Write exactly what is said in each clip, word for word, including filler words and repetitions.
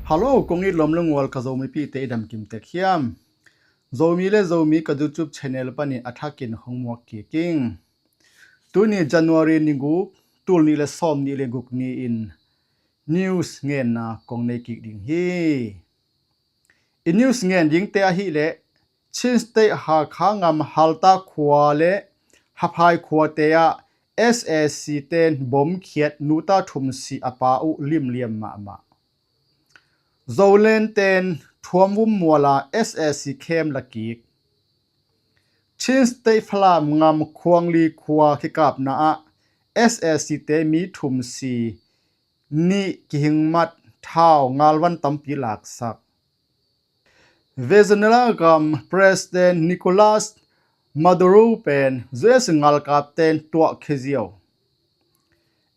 Hello, kong it lawm le ngual ka Zomipihte i dam kim tek hiam? Zomi le Zomi ka YouTube channel panin a thakin hong muak kik ing. Tuni January ni guk, tul nih le sawm nih le guk ni-in news ngenna kong nei kik ding hi. I news ngen dingte ahih leh Chin State Hakha ngam Halta khua le Haphai khuate ah S A C ten bom khiat nuta thum si a pa uh limliam mahmah. Zoland ten Thuamvum muala S A C camp la kik. Chin State Falam ngam Khuangli khua kikapna ah S A C te mi thum si, nih kihingmat, thau ngalvan tampi laksak. Venezuela gam President Nicolas Maduro pen U S ngalkapten tuah khia ziau.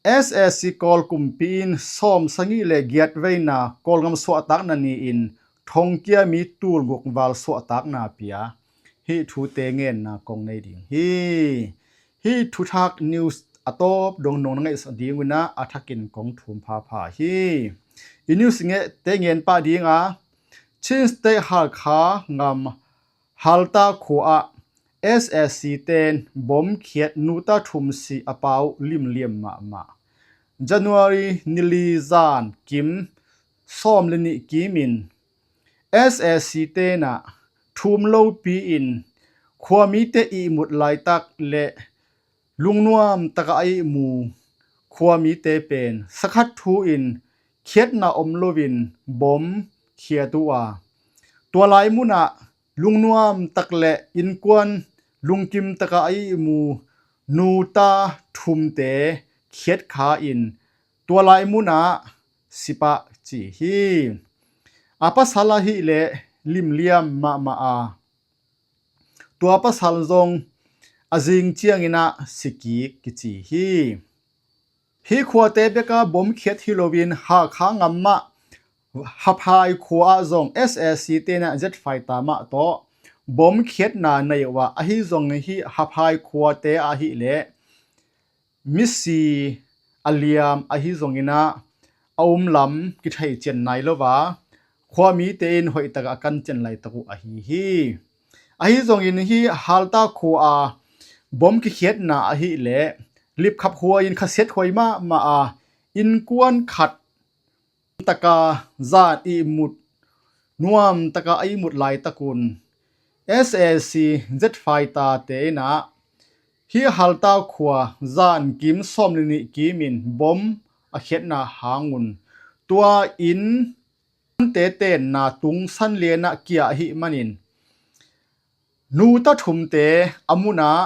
S A C Kawl kumpi in sawm sagih le giat veina Kawlgam suahtakna ni-in thongkia mi tul guk val suahtakna pia. Hih thute ngenna kong nei ding hi. Hih thuthak news a tawp dong nong na ngaihsak ding un ah a thakin kong thum phapha hi. I news ngehte ngen pah ding a, Chin State Hakha ngam Halta khua ah S A C ten bom khiat nuta thum si a pa uh limliam mahmah. January ni li zan kim sawm le nih kimin S A C ten ah thum lopi in khuamite ihmut laitak le lungnuam taka a ihmu khuamite pen sakhat thu-in khiatna om loin bom khiat uh a, tua lai munah lungnuam tak le innkuan lungkim taka a ihmu nuta thumte khiat kha in tua lai munah si pah ci hi. A pasal ahih leh limliam mahmah a, tua pasal zong a zing ciangin ah si kik kici hi. Hih khuate beka bom khiat hi loin Hakha ngam mah Haphai khua ah zong S A C ten ah jet fighter mah tawh bom khiatna nei uh a, ahi zongin hih Haphai khuate ahih leh misi a liam ahi zongin ah a um lam kithei cian nai lo a, khuamite in hoih takah a kan cian laitak uh ahi hi. Ahi zongin hih Halta khua a bom kikhiatna ahih leh lipkhap huai in khasiat huai mahmah a, innkuan khat taka zan ihmut, nuam taka a ihmut laitak un S A C jet fighter te in ah hih Halta khua zan kim sawm le nih kimin bom a khiatna hang un tua inn te tenna tung san lian ah kia ahih manin nuta thumte a munah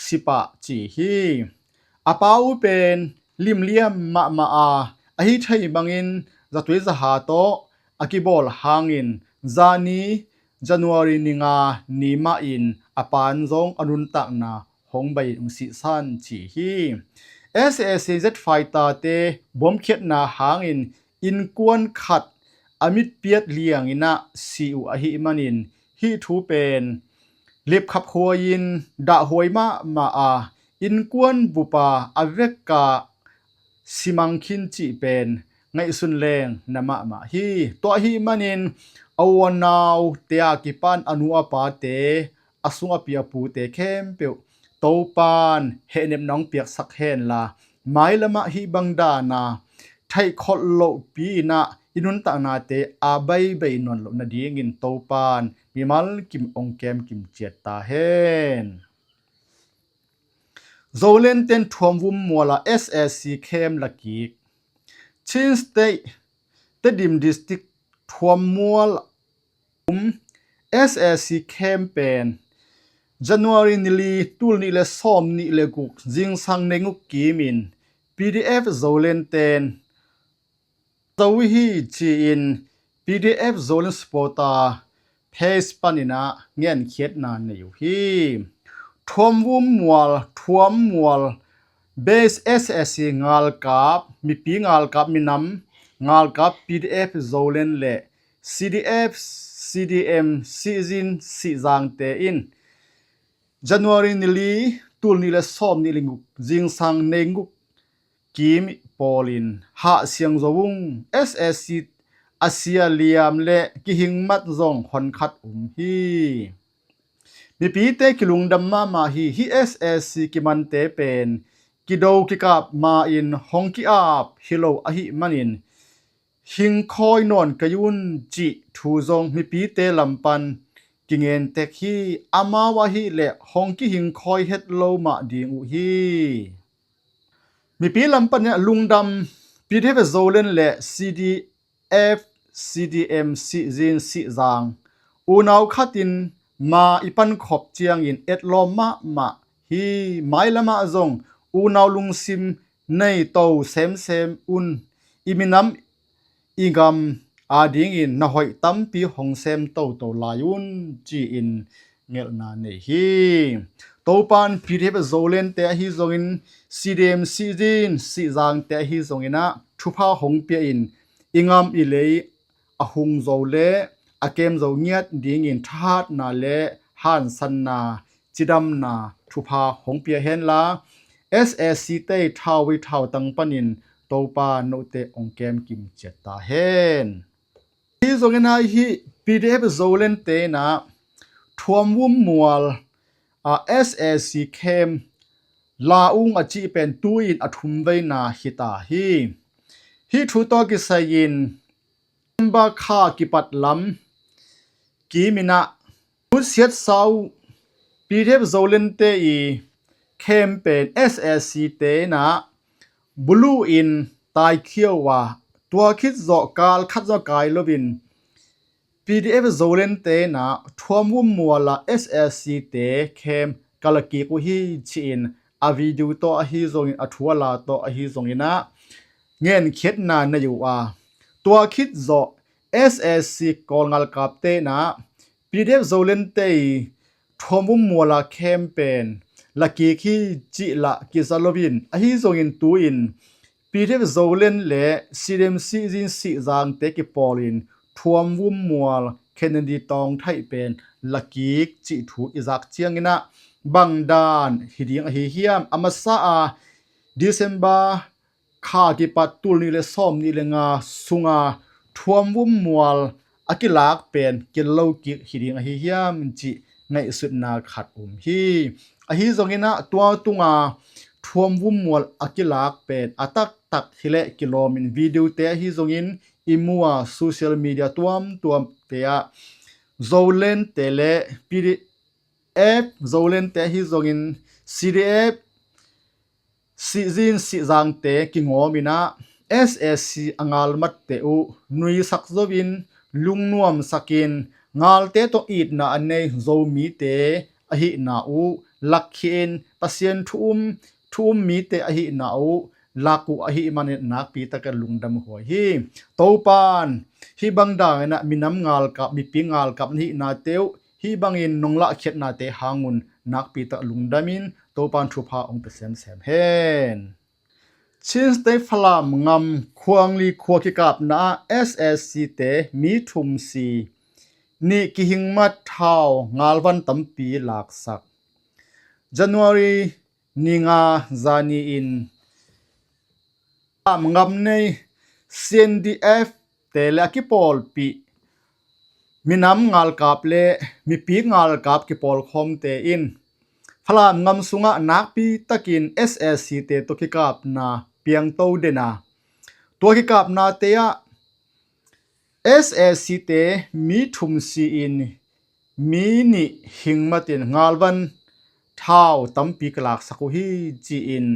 si pah ci hi. A pa uh pen limliam mahmah a, ahi thei bangin zatui zaha tawh a kibawl hangin zani January ni nga ni mahin a pan zong a nuntakna hong bei in hong sihsan ci hi. S A C jet fighter te bom khiatna hangin innkuan khat a mitpiat liangin ah si uh ahih manin hih thu pen lipkhap huai in dahhuai mahmah a, innkuan bupa a vekka simang khin cih pen ngaihsun leng na mahmah hi. Tua ahih manin a u a naute a kipan a nu a pate a sung a pi a pute khempeuh Topan hehnepna hong piaksak henla, mailamah hih bang dana theihkholh lohpi in ah i nuntaknate a baibei nawn loh nadingin Topan mimal kim hong kemkim ciat ta hen. Zoland ten Thuamvum muala S A C camp la kik. Chin State Tedim District Thuam mual um S A C camp pen January ni li, tul nih le sawm nih le guk zingsang nei guk kimin P D F Zoland ten zo hi ci-in P D F Zoland supporter page panin ah ngenkhiatna nei uh hi. Thuamvum mual, Thuam mual base S A C ngalkap, mipi ngalkap, minam ngalkap P D F Zoland le C D F, C D M, Sihzing, Sihzangte in January ni li, tul nih le sawm nih le guk zingsang nei guk kim pawlin Hah Siang Zo Ung S A C a sia liam le kihing mat zong honkhat um hi. Mipite kilungdam mahmah hi. Hih S A C kimante pen kido kikap ma-in hong ki-ap hi lo ahih manin hingkhawi nawn kei un cih thu zong mipite lam pan kingen tek hi. Amau ahih leh hong kihingkhawi het lo mah ding uh hi. Mipi lam pan in lungdam, P D F Zoland le C D F, C D M, Sihzin, Sihzang unau khat in ma i pankhop ciangin etlawm mahmah hi. Mailam ah zong unau lungsim nei to semsem un. I minam i gam adingin na hoih tampi hong sem toto lai un, ci-in ngelhna nei hi. Topan P D F Zolandte ahi zongin, C D M Sihzin, Sihzangte ahi zongin ah thupha hong pia in i gam i lei a hung zo le a kem zo ngiat dingin thahatna le hansanna, cidamna thupha hong pia henla, S A C te thawi thautang panin Topa note hong kem kim ciat ta hen. Hi zongin ah hih P D F Zolandte in ah Thuamvum Mual a S A C camp la ung a cih pen tu-in a thumveina hi ta hi. Hih thu tawh kisai-in December kha kipat lam kim in ah nusiatsa uh P D F Zolandte i camp pen S A C te in ah buluh in taikhia uh a, tua khit zawh kal khat zong kai loin P D F Zolandte in ah Thuamvum Mual a S A C te camp ka la kik uh hi, ci-in a video tawh ahi zongin, a thu a la tawh ahi zongin ah ngenkhiatna nei uh a, tua khit zawh S A C Kawl ngalkapte in ah P D F Zolandte i Thuamvum Mual a camp pen la kik hi cih lah kiza loin, ahi zongin tu-in P D F Zoland le C D M Sihzin, Sihzangte kipawlin Thuamvum Mual Kennedy Tawngthaih pen la kik cih thu i zak ciangin ah bang dan hi ding ahi hiam? A masa a December kha kipat tul nih le sawm nih le nga sunga Thuamvum Mual a kilak pen kilo kik hi ding ahi hiam cih ngaihsutna khat um hi. Ahi zongin ah tua tunga Thuamvum Mual a kilak pen a taktak hi leh kilawmin video te ahi zongin i mu a, social media tuamtuamte ah Zolandte le P D F Zolandte ahi zongin C D F Sihzin, Sihzangte kingawm in ah S A C a ngalmatte uh nuisak zo-in lungnuamsak in, ngalte tawh itna a nei Zomite ahihna uh lakkhia in, Pasian thu um, thu um mite ahihna uh lak uh ahih manin nakpi takin lungdam huai hi. Topan hih bang dan in ah minam ngalkap, mipi ngalkap na hihnate uh hih bangin nong lahkhiatnate hang un nakpi tak lungdamin Topan thupha hong pia semsem hen. Chin State Falam ngam Khuangli khua kikapna ah S A C te mi thum si, nih kihing mat, thau ngalvan tampi laksak. January ni nga zani-in Falam ngam nei C N D F te le a kipawlpih minam ngalkap le mipi ngalkap kipawlkhawmte in Falam ngam sungah nakpi takin S A C te tawh kikapna piangto den a, tua kikapnate ah S A C te mi thum si-in mi nih hing matin ngalvan thau tampi ka laksak uh hi, ci-in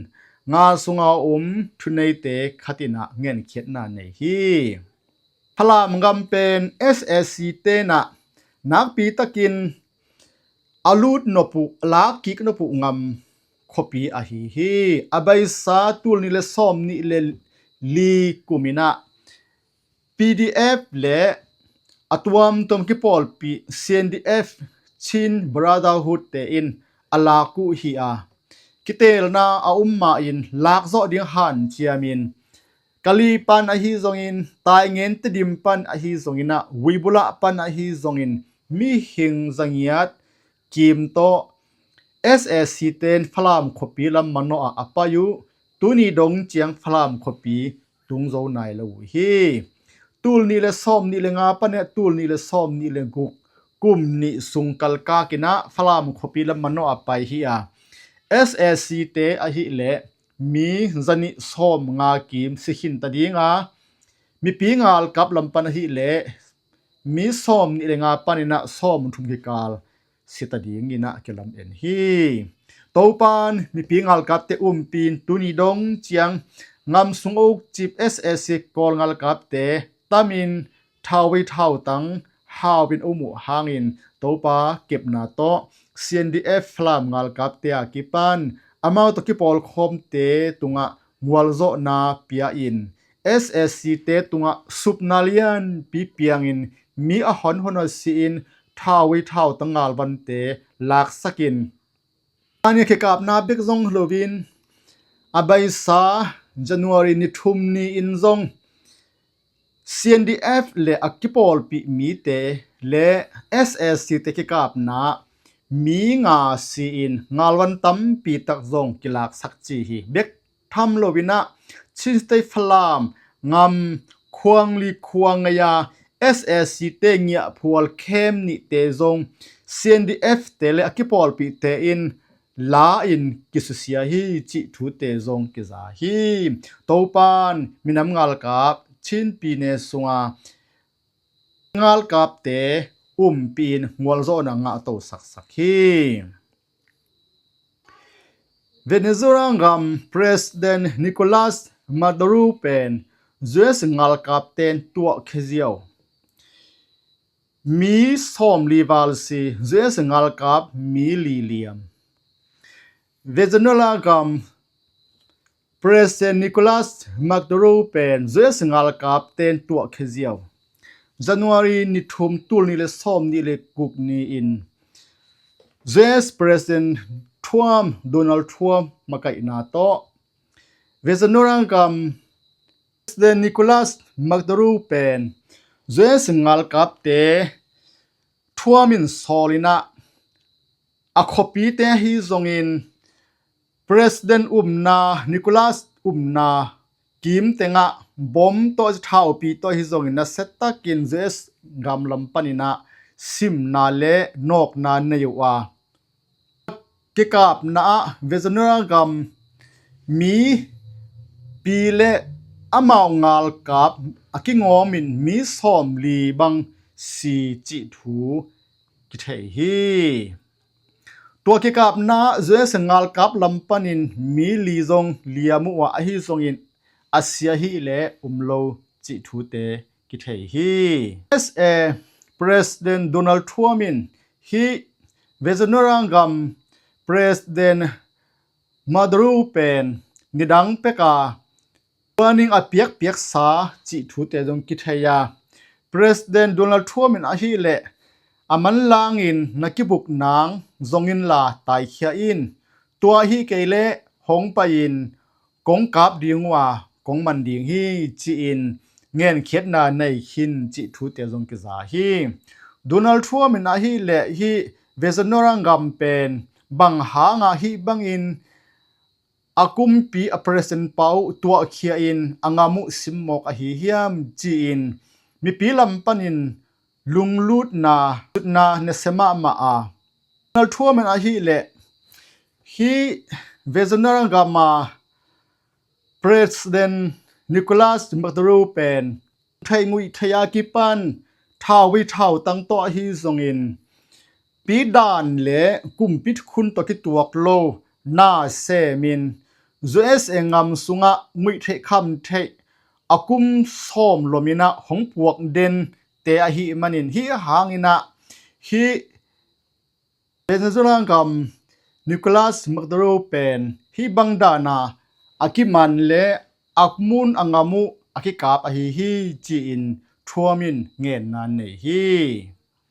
ngal sunga um thuneite khat in ah ngenkhiatna nei hi. Falam ngam pen S A C te in ah nakpi takin a lut nop uh, a lakkik nop uh ngam khuapi ahi hi. A beisa tul nih le sawm nih le li kum in ah P D F le a tuamtuam kipawlpih C N D F, Chin Brotherhood te in a lak uh hi a, kiteelna a um mahin lakzawh ding hanciamin Kali pan ahi zongin, Taingen Tedim pan ahi zongin ah, Uibulak pan ahi zongin, mihing zangiat kim tawh S A C ten Falam khuapi lam manawh ah a pai uh, tuni dong ciang Falam khuapi tung zo nai lo uh hi. tul nih le sawm nih le nga panin ah tul nih le sawm nih le guk kum nih sung kalkak in ah Falam khuapi lam manawh a pai hi a, S A C te ahih leh mi zanih sawm nga kim si khin ta ding a, mipi ngalkap lam pan ahih leh mi sawm nih le nga panin ah sawm thum kikal si ta dingin ah kilam en hi. Topan mipi ngalkapte umpi in tuni dong ciang ngam sung uk cip S A C Kawl ngalkapte tamin thau i thautang hau in um uh hangin Topa kepna tawh C N D F Falam ngalkapte a kipan amau tawh kipawlkhawmte tungah gualzawhna pia in S A C te tungah supna lianpi piangin mi a honhon a si-in thau i thautang ngalvante laksakin, ani kikapna bek zong loin a baisa January ni thum ni-in zong C N D F le a kipawlpih mite le S A C te kikapna mi nga si-in ngalvan tampi tak zong kilaksak ci hi. Bek tham loin ah Chin State Falam ngam khuangli khuangei a S A C te ngiahphual khem nihte zong C N D F te le a kipawlpihte in la in kisusia hi cih thute zong kiza hi. Topan minam ngalkap Chin pyine sunga ngalkapte umpi in gualzawhna ngahto saksak hi. Venezuela gam President Nicolas Maduro pen U S ngalkapten tuahkhia ziau. Mi sawmli val si, U S ngalkap mi li liam. Venezuela gam President Nicolas Maduro pen U S ngalkapten tuahkhia ziau. January ni thum tul nih le sawm nih le guk ni-in U S President Trump, Donald Trump makaihna tawh Venezuela gam President Nicolas Maduro pen U S ngalkapte Trump in sawl in ah a khuapite ahi zongin President umna, Nicolas umna kim tengah bom tawh, thaupi tawh ahi zongin nasia takin U S gam lam panin ah simna le nawkna nei uh a, kikapna ah Venezuela gam mipi le amau ngalkap a kingawmin mi sawmli bang si cih thu kithei hi. Tua kikapna ah U S ngalkap lam panin mi li zong liam uh a, ahi zongin a sia hi le um lo cih thute kithei hi. U S a President Donald Trump in hih Venezuela gam President Maduro pen nidang peka warning a piakpiaksa cih thute zong kithei a, President Donald Trump in ahih leh a manlangin na kibuk nang zong inla taikhia in, tua ahih kei leh hong pai-in kong kap ding uh a, kong man ding hi ci-in ngenkhiatna nei khin cih thute zong kiza hi. Donald Trump in ahih leh hih Venezuela gam pen bang hanga hih bangin a kumpi, a president pa uh tuahkhia in a ngam uh simmawk ahi hiam ci-in mipi lam panin lunglutna, lutna nasia mahmah a, Donald Trump in ahih leh hih Venezuela gam a President Nicolas Maduro pen theih nguih theih a kipan thau i thautang tawh ahi zongin pi dan le kumpi thukhun tawh kituak lo na semin U S a ngam sungah nguih theih kham theih a kum sawm lomin ah hong puak den te ahih manin, hih hangin ah hih Venezuela gam Nicolas Maduro pen hih bang dana a kiman le a mun a ngam uh a kikap ahi hi ci-in Trump in ngenna nei hi.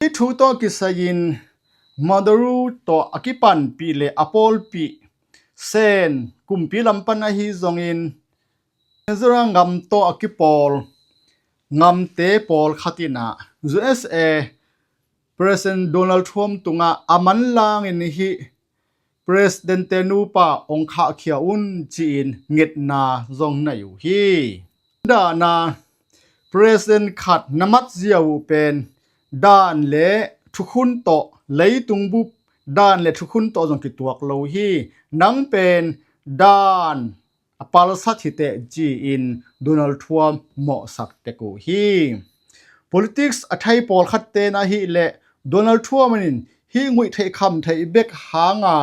Hih thu tawh kisai-in Maduro tawh a kipanpih le a pawlpih Sen kumpi lam pan ahi zongin Venezuela gam tawh a kipawl ngamte pawlkhat in ah U S a President Donald Trump tungah a manlangin hih President te nupa hong khahkhia un ci-in ngetna zong nei uh hi. Dana President khat na matzia uh pen dan le thukhun tawh, leitung bup dan le thukhun tawh zong kituak lo hi. Nang pen dan a palsat hiteh ci-in Donald Trump mawhsak tek uh hi. Politics a thei pawlkhat ten ahih leh Donald Trump in hih nguih theih kham theih bek hanga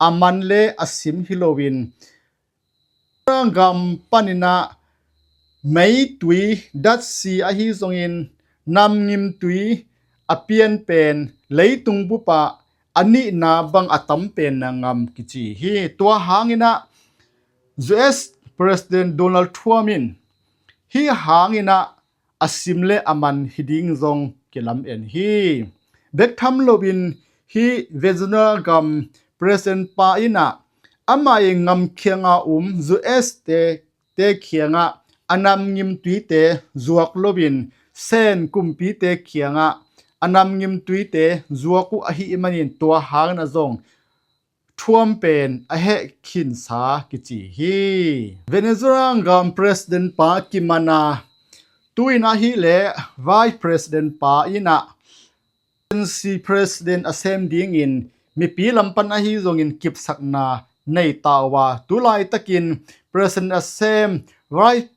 a man le a sim hi loin, gam paninah meitui datsi ahi zongin namngimtui a pian pen leitung bupah a nihna bang a tam penna ngam kici hi. Tua hanginah U S President Donald Trump in hih hanginah a sim le a man hi ding zong kilam en hi. Bek tham loin hih Venezuela gam President pa inah amah i ngam khianga um U S te, te khiangah a namngimtuite zuak loin Sen kumpite khiangah a namngimtuite zuak uh ahih manin tua hanginah zong Trump pen a heh khinsa kici hi. Venezuela gam President pa kimana tu-in ahih leh Vice President pa inah N C President a sem dingin mipi lam pan ahi zongin kipsakna nei ta uh a, tu laitakin President a sem Vice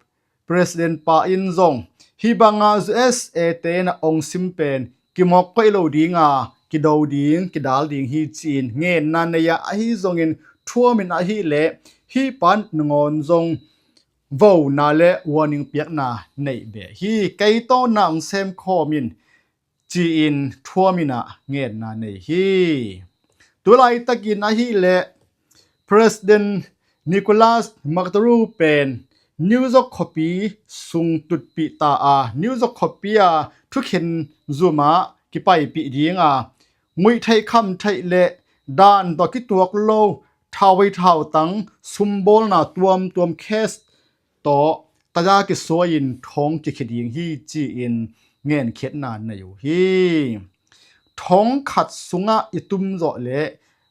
President pa in zong hih banga U S A te na ong sim pen kimawk koih lo dinga kido ding, kidal ding hi ci-in ngenna nei a, ahi zongin Trump in ahih leh hih pan nangawn zong vona le warning piakna neih beh hi. Kei tawh na ong sem khawm in ci-in Trump inah ngenna nei hi. Tu laitakin ahih leh President Nicolas Maduro pen New York khuapi sung tutpih ta a, New York khuapi a thukhen zumah kipaipih dinga nguih theih kham theih le dan tawh kituak lo thauvei thautang sumbawlna tuamtuam case tawh taza kisuai-in thong kikhia ding hi ci-in ngenkhiatna nei uh hi. Thong khat sungah i tum zawh leh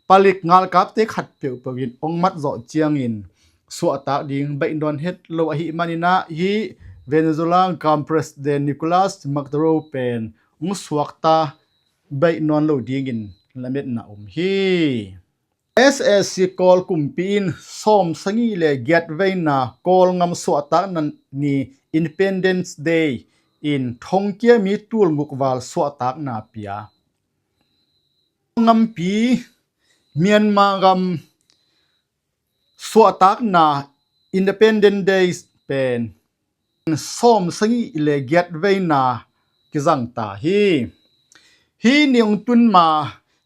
palik ngalkapte khat peuhpeuh in ong mat zawh ciangin suahtak ding baih nawn het lo ahih maninah hih Venezuela gam President Nicolas Maduro pen ong suakta baih nawn lo dingin lametna um hi. S A C Kawl kumpi in sawm sagih le giat veina Kawl ngam suahtakna ni Independence Day in thongkia mi tulnguk val suahtakna pia. Ngampi Myanmar gam suahtakna Independence Day pen sawm sagih le giat veina kizang ta hi. Hih ni ong tun ma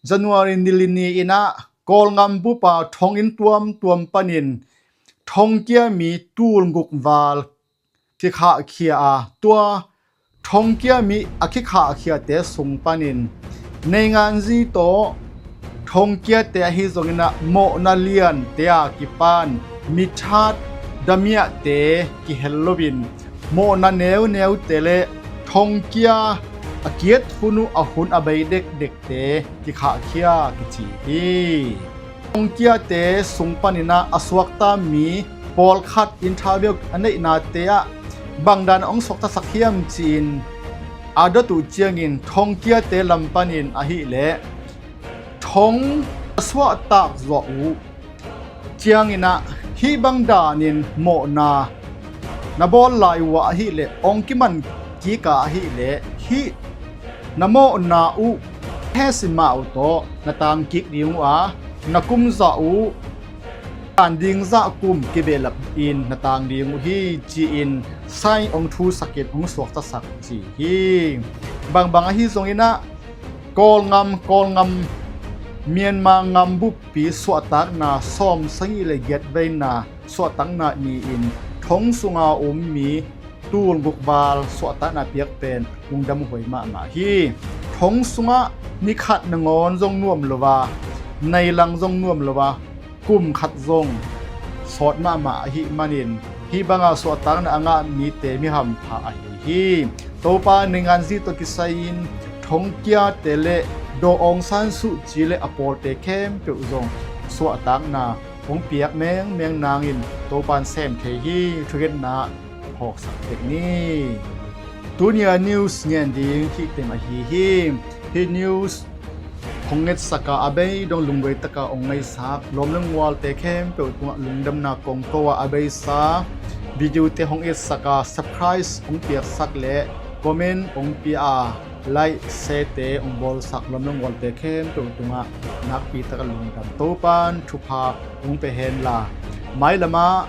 January ni li ni inah Kawl ngam bupa thonginn tuamtuam panin thongkia mi tulnguk val kikhahkhia a, tua thongkia mi a kikhahkhiate sung panin neinganzi tawh thongkiate ahi zonginah mawhna liante a kipan mithat damiahte kihel loin mawhna neuneute le thongkia a kiat hun uh a hun a bei dekdekte kikhahkhia kici hi. Thongkiate sung paninah a suakta mi pawlkhat interview a neihnate ah bangdan ong suaktasak hiam ci-in a dot uh ciangin thongkiate lam panin ahih leh thong a suahtak zawh uh cianginah hih bang danin mawhna na bawl lai uh ah ahih leh ong kiman kik a ahih leh hih na mawhna uh heh simah uh tawh na tang kik ding uh a, na kum zah uh dan ding zah kum kibehlap in na tang ding uh hi ci-in sign ong thusakin ong suaktasak ci hi. Bangbang ahi zonginah Kawl ngam, Kawl ngam, Myanmar ngam buppi suahtakna sawm sagih le giat veina suahtakna ni-in thong sunga um mi tulnguk val suahtakna piak pen lungdam huai mahmah hi. Thong sungah ni khat nangawn zong nuam lo a, neilang zong nuam lo a, kum khat zong sawt mahmah ahih manin hih banga suahtakna a ngah mite mi hampha ahi hi. Topa neinganzi tawh kisai-in thongkiate le Daw Aung San Suu Kyi le a pawlte khempeuh zong suahtakna hong piak mengmeng nangin Topan sem thei hi. Thugenna hawksak tek ni. Tuni a news ngen ding hih teng ahi hi. Hih news hong ngetsak a, a bei dong lungduai taka hong ngaihsak lawm le ngualte khempeuh tungah lungdamna kong ko a, a beisa videote hong etsak a, subscribe hong piaksak le comment hong pia a, like, sharete hong bawlsak lawm le ngualte khempeuh tungah nakpi taka lungdam, Topan thupha hong pia henla, mailamah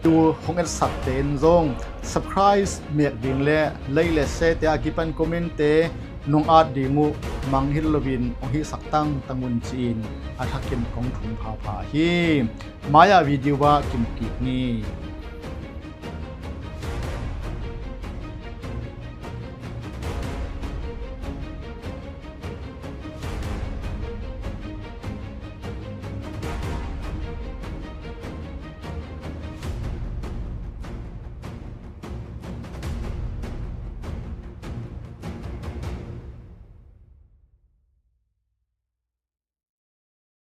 tu hong etsakte in zong subscribe mek ding le like le sharete a kipan commentte nong at ding uh mangngilh loin hong hihsak tangtang un ci-in a thakin kong thum phapha hi. Mai-ah video ah kimu kik ni.